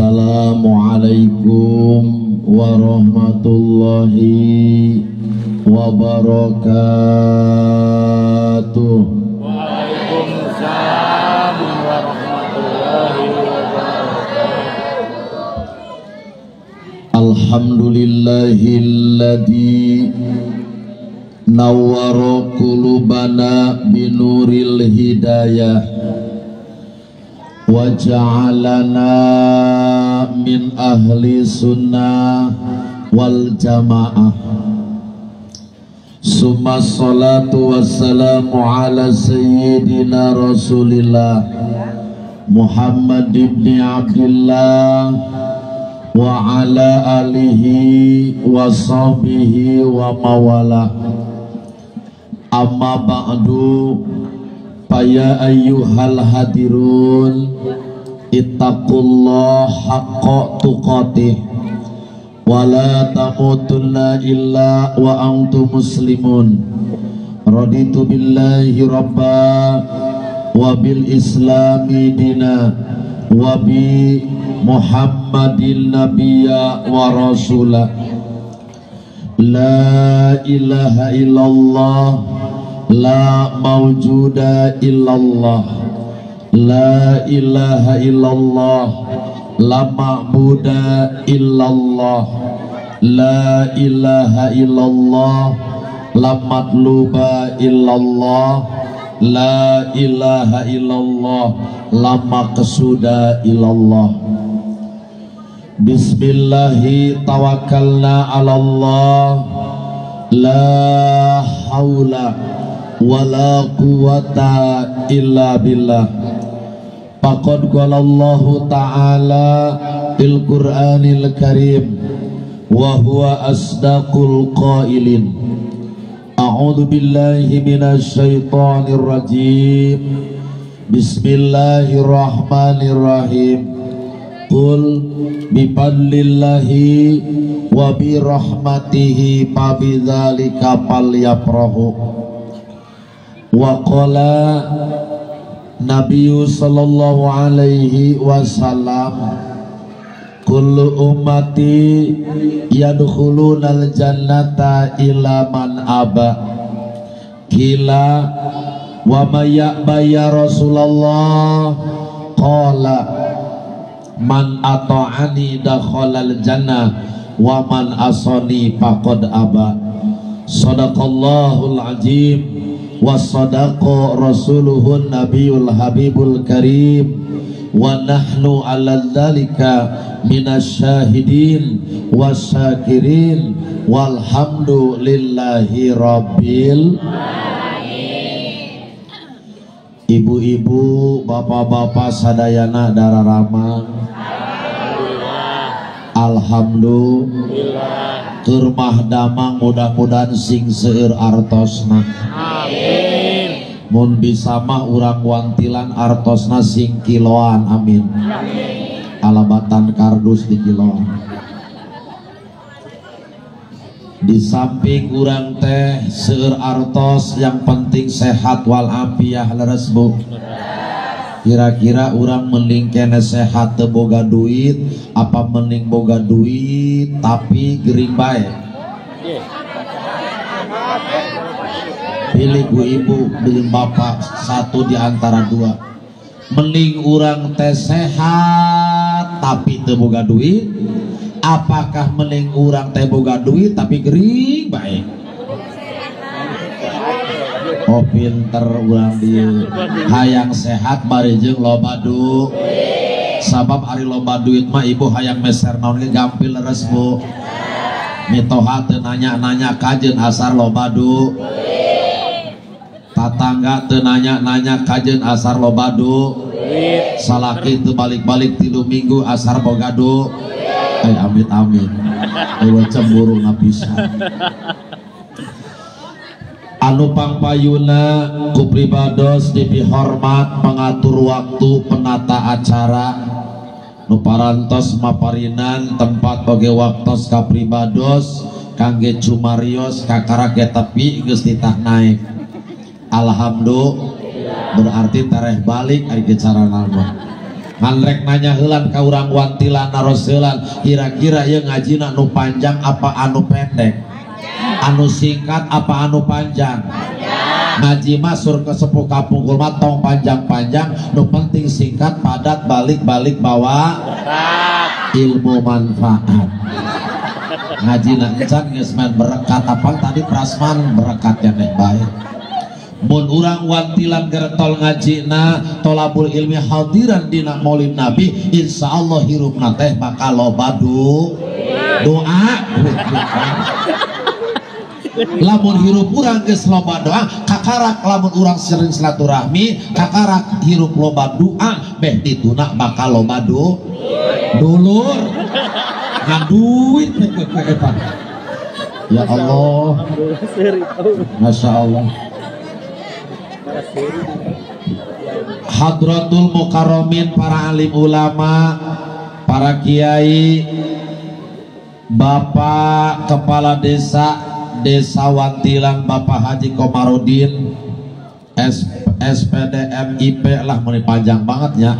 Assalamualaikum warahmatullahi wabarakatuh. Waalaikumsalam warahmatullahi wabarakatuh. Alhamdulillahilladzi nawwara qulubana binuril hidayah wa ja'alana min ahli sunnah wal jamaah. Summa salatu wassalamu ala sayyidina rasulillah Muhammad ibn Abdillah wa ala alihi wa sahbihi wa mawalah. Amma ba'du. Ya ayyuhal hadirun, ittaqullah haqqa tuqatih wa la tamutunna illa wa antum muslimun. Raditu billahi rabba wa bil islami dina wa bi Muhammadin nabiyya wa rasula. La ilaha illallah, la mawjuda illallah, la ilaha illallah, la ma'buda illallah, la ilaha illallah, la matluba illallah, la ilaha illallah, la maqsuda illallah. Bismillahi tawakkalna ala Allah, la haula wala quwata illa billah. Faqad qala Allahu ta'ala fil Qur'anil Karim wa huwa asdaqul qailin. A'udzu billahi minasy syaithanir rajim. Bismillahirrahmanirrahim. Qul bi fadlillahi wa bi rahmatihi fa bidzalika falyafrahu. Wa qala Nabiyyu sallallahu alaihi wasallam, kullu ummati yadkhulunal jannata illa man aba. Kila wa may ya'ba ya Rasulullah? Qala man ata'ani dakhalal jannah wa man asani faqad aba. Sadaqallahul azim wa sadaqa rasuluhun nabiyul habibul karim wa nahnu ala dzalika minasyahidin wasyakirin walhamdulillahi rabbil alamin. Ibu-ibu, bapak-bapak sadayana dararama, alhamdulillah. Keur mah damang mudah-mudahan sing seueur artosna. Amin. Mun bisa mah urang wantilan artosna sing kiloan, amin. Alabatan kardus di kiloan. Di samping urang teh seueur artos, yang penting sehat wal afiah, leres bu. Kira-kira urang mending kene sehat teu boga duit apa mending boga duit tapi gering bae? Pilih bu ibu, pilih bapak, satu di antara dua. Mending urang teh sehat tapi teu boga duit, apakah mending urang teh boga duit tapi gering bae? Oh pinter urang dieu, hayang sehat bari jeung loba duit. Sabab ari loba duit mah ibu hayang meser naon ge gampil leres bu. Mitoha teu nanya-nanya kajeun asar loba duit. Tatangga teu nanya-nanya kajeun asar loba duit. Salaki teu balik-balik 3 minggu asar boga duit. Ay amit amit. Eueuh cemburu ngapisan. Anu pangpayuna ku pribados dipihormat pengatur waktu penata acara nu parantos maparinan tempat oge waktos ka pribados kangge cumarios kakara ge tepi geus titah naek. Alhamdulillah, berarti tareh balik ari ge carana mah. Ngan rek nanya heulan ka urang Wantilan naros heulan, kira-kira ieu ngajina nu panjang apa anu pendek? Anu singkat apa anu panjang? Ngaji mah sur ke sepuh kapungkur mah tong panjang-panjang, nu penting singkat, padat, balik-balik bawa ilmu manfaat. Ngaji na encan geus main berkat apa tadi prasman berkat yang baik. Mun urang Wantilan geretol ngajina tolabul ilmi hadiran dina maulid Nabi, insyaallah hirupna teh bakal loba doa. Lamun hirup urang geus loba doa, kakarak lamun urang sering silaturahmi, kakarak hirup loba doa, beh dituna bakal loba dulur. Ngan duit eta. Ya Allah. Masya Allah. Hadratul Mukarromin, para alim ulama, para kiai, Bapak Kepala Desa Desa Wantilan Bapak Haji Komarudin SPDMIP lah, mulai panjang banget ya.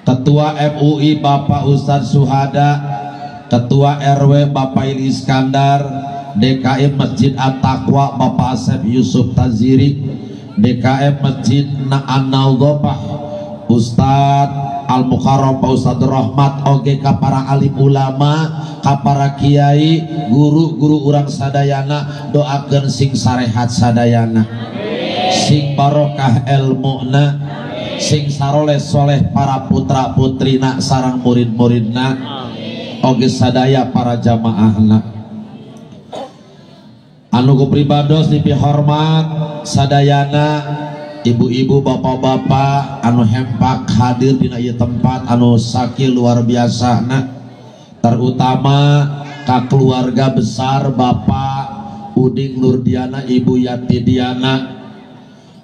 Ketua MUI Bapak Ustadz Suhada, Ketua RW Bapak Il Iskandar, DKM Masjid At-Taqwa Bapak Asep Yusuf Taziri, DKM Masjid An-Naudhofah Ustadz Al-Mukarram Pak Ustadz Rahmat, oge ka para alim ulama, ka para kiai, guru-guru urang sadayana, doakeun sing sarehat sadayana, sing barokah elmuna, sing saroleh soleh para putra putrina sarang murid-muridna, oge sadaya para jamaahna. Anu ku pribados dipihormat sadayana ibu-ibu, bapak-bapak anu hempak hadir dina ieu tempat anu sakil luar biasa nah, terutama ka keluarga besar Bapak Uding Nurdiana, Ibu Yati Diana,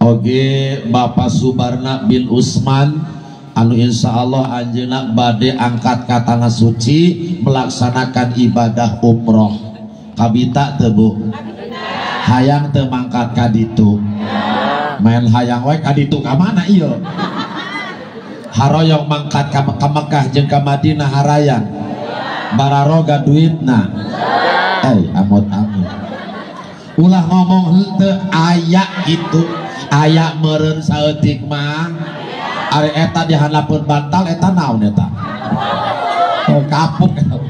oge Bapak Subarna bin Usman anu insya Allah anjeunna bade angkat ka tanah suci melaksanakan ibadah umroh. Kabita teu Bu? Hayang teu mangkat ka ditu? Main hayang wae ka ditu ka mana ieu? Haroyong mangkat ka Mekah jeung ka Madinah harayang. Bararoga duitna. Amot amin. Ulah ngomong henteu aya kitu. Aya meureun saeutik mah. Ari eta dihandapeun bantal eta naon eta? Oh, kapuk eta.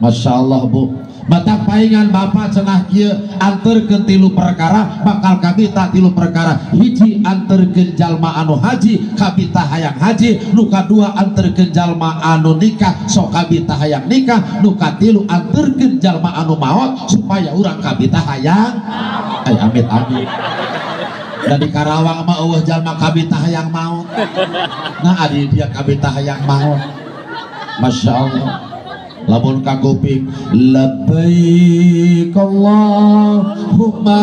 Masya Allah Bu. Batak paingan bapak cenah kieu anterkeun tilu perkara bakal kabita tilu perkara. Hiji anterkeun jalma anu haji kabita hayang haji, nu kadua anterkeun jalma anu nikah sok kabita hayang nikah, nu katilu anterkeun jalma anu maot supaya urang kabita hayang. Ay amit amit. Da di Karawang mah eueuh jalma kabita hayang maot. Nah adi dia kabita hayang maot. Masya Allah. Lamun kakuping labbaik Allahumma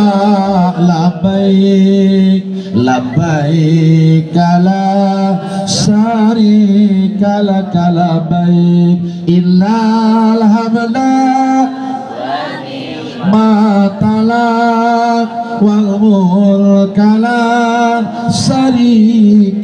labbaik labbaik la syarika laka labbaik illal hamda ma talak wal mulka la syarika.